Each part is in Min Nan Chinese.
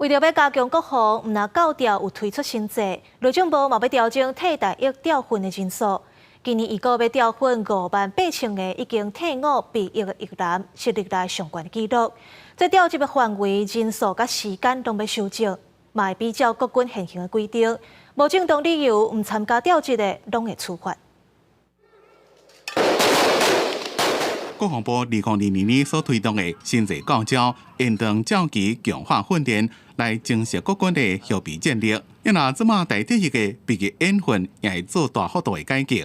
為著欲加強國防，毋但教調有推出新制，內政部嘛欲調整替代役調訓的人數。今年預估欲調訓58,000個已經退伍備役的役男，是歷來上懸紀錄。這調集的範圍、人數佮時間攏欲修正，嘛會比照國軍現行的規定，無正當理由毋參加調集的，攏會處罰。國防部2022年所推動的新制教召，延長召期強化訓練，來增設國軍的後備戰力。因若這馬代替役的畢業演訓，也會做大幅度的改革。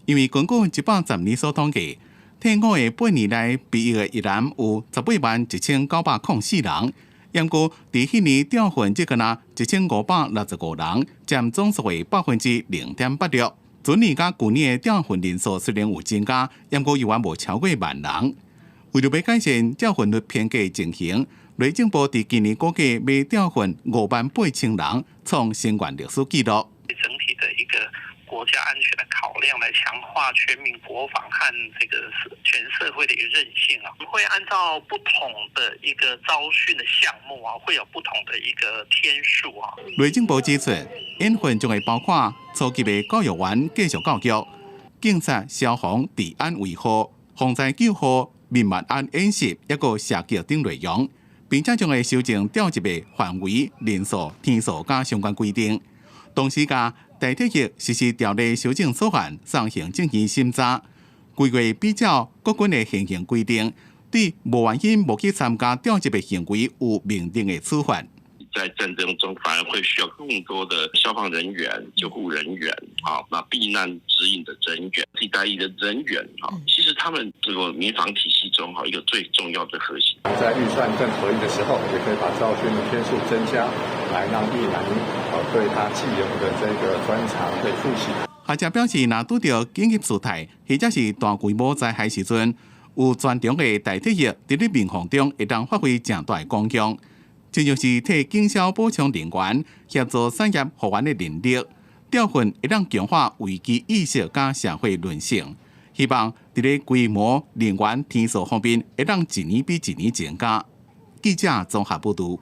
因為根據110年所統計，退伍的8年內畢業的役男有181,904人，毋過佇彼年調訓只敢若1565人，佔總數的0.86%。前年佮舊年的調訓人數雖然有增加，毋過猶原無超過萬人。為著欲改善調訓率偏低情形，內政部佇今年估計欲調訓58,000人，創新懸歷史紀錄。整體的一個國家安全的考量，來強化全民國防和這個全社會的一個韌性啊。我們會按照不同的一個召訓的項目啊，會有不同的一個天數啊。內政部指出，演訓將會包括初級的教育員繼續教育、警察、消防、治安維護、防災救護、民物安演習，抑閣射擊等內容，並且將會修正調集的範圍、人數、天數佮相關規定。同時，共代替役實施條例修正草案送行政院審查，規劃比照國軍的現行規定，對無原因無去參加調集的行為有明定的處罰。在戰爭中，反而會需要更多的消防人員、救護人員，啊，那避難指引的人員、替代役的人員，啊，其實他們這個民防體系中，哈，一個最重要的核心。在預算更合理的時候，也可以把召訓的天數增加，來讓役男啊對他既有的這個專長可以複習。學者表示，若拄著緊急事態或者是大規模災害時陣，有專長的代替役佇咧民防中會當發揮誠大的功用。親像是替警消補充人員，協助產業復原的能力，調訓會當強化危機意識佮社會韌性。希望佇咧規模、人員、天數方面，會當一年比一年增加。記者綜合報導。